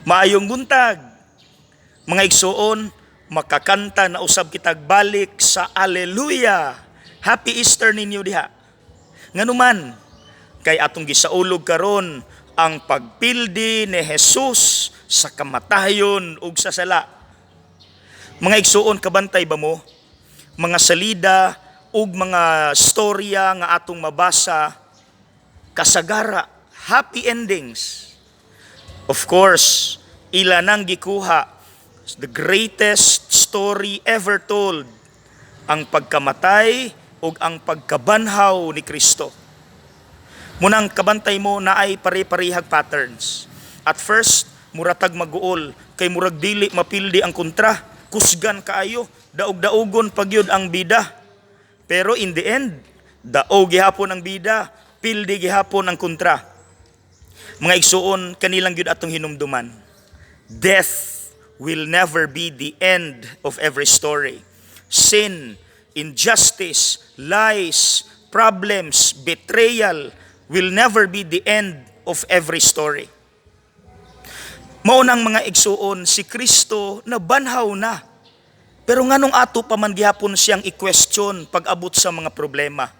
Maayong buntag. Mga igsuon, makakanta na usab kitag balik sa Alleluia. Happy Easter ninyo diha. Nganuman, kay atong gisaulog karon ang pagpildi ni Jesus sa kamatayon ug sa sala. Mga igsuon, kabantay ba mo? Mga salida ug mga storya nga atong mabasa kasagara happy endings. Of course, ila nang gikuha the greatest story ever told, ang pagkamatay ug ang pagkabanhaw ni Kristo. Munang kabantay mo na ay pare-parehag patterns. At first, muratag maguol kay murag dili mapildi ang kontra, kusgan kaayo, daog-daugon pagyud ang bida. Pero in the end, daog gihapon ang bida, pildi gihapon ang kontra. Mga igsuon, kanilang gyud atong hinumduman. Death will never be the end of every story. Sin, injustice, lies, problems, betrayal will never be the end of every story. Mao nang, mga igsuon, si Kristo nabanhaw na. Pero nganong ato pa man gihapon siyang i-question pag-abot sa mga problema?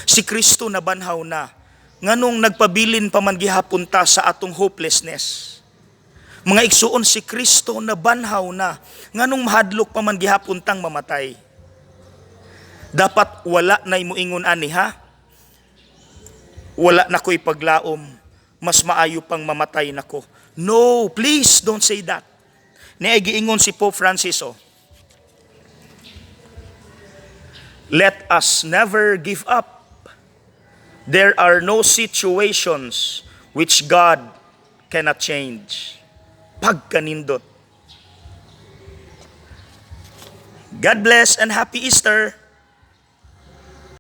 Si Kristo nabanhaw na. Nganong nagpabilin pa man gihapon ta sa atong hopelessness? Mga igsuon, si Kristo nabanhaw na. Nganong mahadlok pa man gihapon tang mamatay? Dapat wala na moingon ani, ha? "Wala na ko'y paglaom. Mas maayo pang mamatay nako." No, please don't say that. Niay giingon si Pope Francis, oh. "Let us never give up. There are no situations which God cannot change." Pagkanindot. God bless and happy Easter.